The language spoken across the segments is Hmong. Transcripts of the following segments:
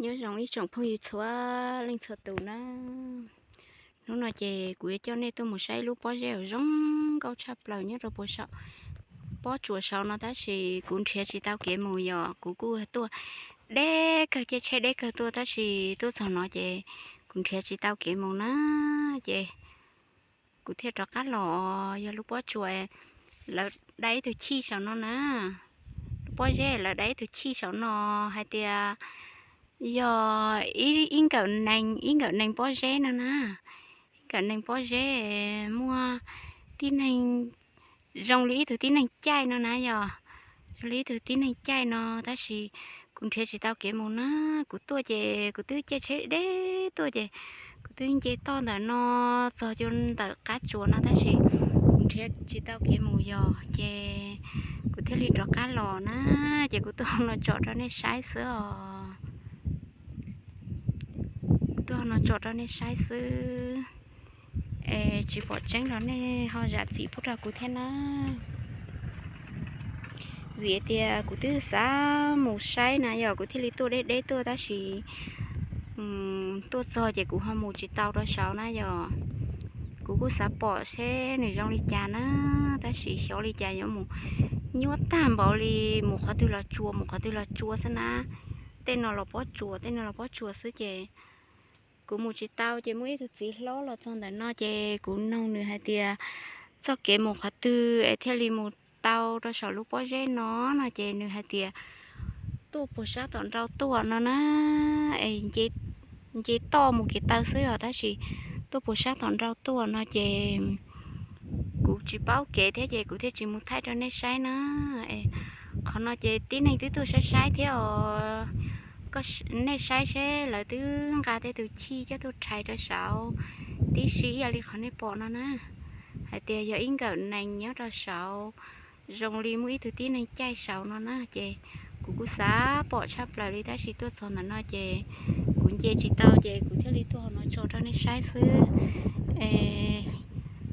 Nyob zoo ib tsoom phooj ywg txhua leej txhua tus na. Hnub no ces kuv yuav coj nej tuaj mus saib lub pob zeb uas zoo nkauj tshaj plaws nyob rau puag saum pob tsuas saud no, tab sis kuv nrhiav tsis tau kev mus, yog kuv kuj tuaj deb kawg, caij tsheb deb kawg tuaj, tab sis tuaj txog no ces kuv nrhiav tsis tau kev mus na. Ces kuv thiaj rov qab los. Yog lub pob tsuas lawv dai ib tug chij saum no na, lub pob zeb lawv dai ib tug chij saum no hais tias yog ib nkawm nees, ib nkawm nees pob zeb no na. Ib nkawm nees pob zeb muaj tib neeg zoo li ib tug tib neeg caij no na, yog zoo li ib tug tib neeg caij no, tab sis kuv nrhiav tsis tau kev mus na. Kuv tuaj ces kuv twb caij tsheb deb tuaj ces kuv twb nce toj ntawm no txog cov ntawm qab tsuas no, tab sis kuv nrhiav tsis tau kev mus yog ces kuv thiaj li rov qab los na. Ces kuv tuaj no tsom rau nej saib xwb os. Tuaj no tsom rau nej saib xwb, es tsis pom tseeb los nej ho zam txim pub rau kuv thiab na. Vim tias kuv twb xav mus saib na, yog kuv thiaj li tuaj deb deb tuaj, tab sis tuaj txog ces kuv ho mus tsis tau rau saud na. Yog kuv kuj xav pom seb nws zoo li cas na, tab sis xyov li cas yuav mus nyuaj tag npaum li, mus qhov twg los tsuas, mus qhov twg los tsuas xwb na. Tej no los pob tsuas, tej no los pob tsuas xwb ces kuv mus tsis tau. Ces muaj ib tug txiv hlob los txog ntawm no ces kuv noog nws hais tias txoj kev mus qhov twg es thiaj li mus tau rau saum lub pob zeb no no, ces nws hais tias tuaj puag sab tom nrau tuaj no na, es nce toj mus kev taw xwb os, tab sis tuaj puag sab tom nrau tuaj no ces kuv tsis paub kev thiab ces kuv thiaj tsis mus thaij rau nej saib na. Qhov no ces tib neeg twb tuaj saib saib thiab os. Nej saib seb lawv twb nqa tej tus chij coj tuaj rhais rau saud tib si ib yam li qhov nej pom no na, hais tias yog ib nkawm nees nyob rau saud, zoo li muaj ib tug tib neeg caij saud no na. Ces kuv kuj xav pom tshaj plaws li, tab sis tuaj txog ntawm no ces kuv nce tsis tau, ces kuv thiaj li tuaj hauv no tso rau nej saib xwb. Es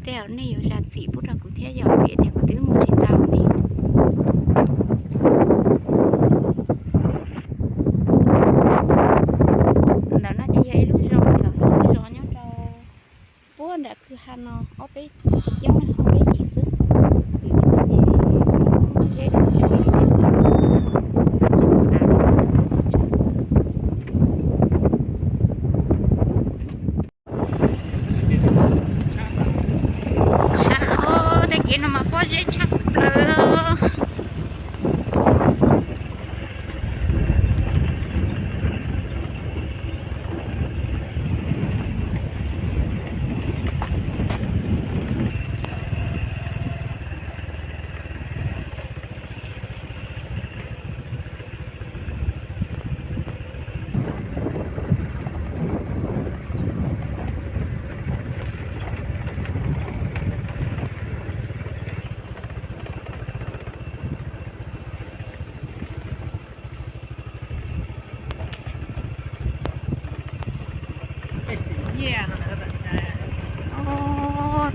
tej zaum nej yuav zam txim pub rau kuv thiab, yog vim tias kuv twb mus tsis tau li. Ntawm no ces yog ib lub zos, ib lub zos nyob rau puag nram kwj ha no ob peb caub, ob peb yim xwb. Vim tias no ces pob zeb tsis muaj av li, tsis tshua xwb. Tej kev no mas pob zeb tshaj plaws.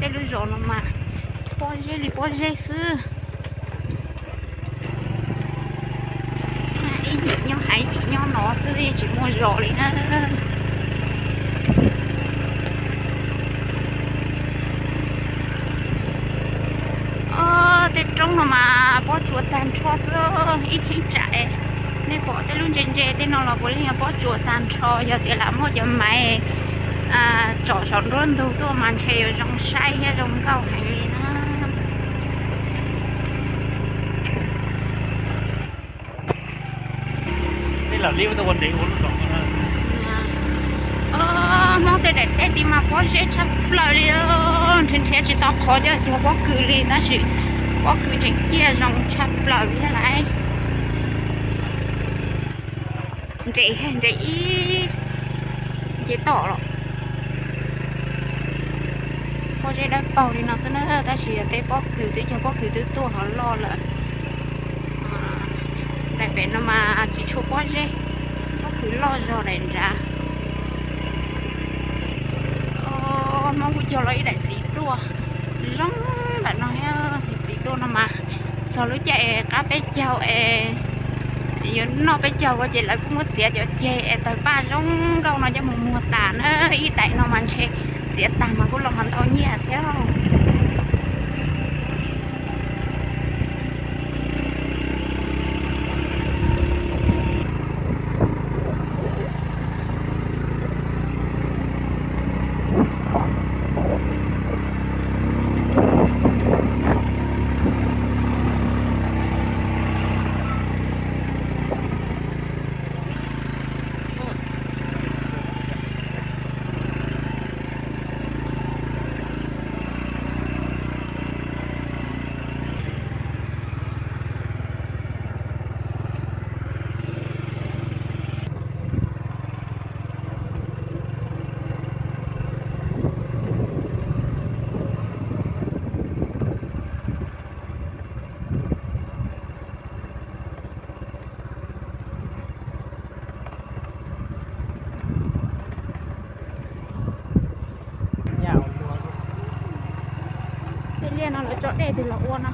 Tej lub zos no mas pob zeb li pob zeb xwb. Ib yim nyob haiv yim nyob no xwb, tsis muaj zos li na. Tej roob no mas pob tsuas tag nrho xwb, ib cheeb tsam. Nej pom tej lub ntse ntse tej no los puav leej yog pob tsuas tag nrho, yog tias lam muab cov maiv tsom saum nruab ntug tuaj mas ntshe yuav zoo saib thiab zoo nkauj heev li na. Hmoob tej daim teb tid mas pob zeb tshaj plaws li, nrhiav nrhiav tsis tau qhov coj cog pob kws li, tab sis pob kws tseem ciaj zoo tshaj plaws li thiab lauj. Nres nres ib nce toj los pob zeb dawb paug li no xwb na, tab sis yog tej pob kws twb cog pob kws twb tuaj hov loj lawm. Daim pem no mas tsis tshua pob zeb, pob kws loj zog daim nrad. Hmoob kuj cog los ib daim txiv duaj zoo ntawm no thiab. Txiv duaj no mas txog lub caij qab peb caug es Yuav noj peb caug ko ces lawv kuj muab txiav cov ceg es tawg paj zoo nkauj no coj mus muag tas na. Ib daim no mas ntshe txiav tag mas kuj los ntau nyiaj thiab. Tej liaj no lawv tso dej twg los ua no.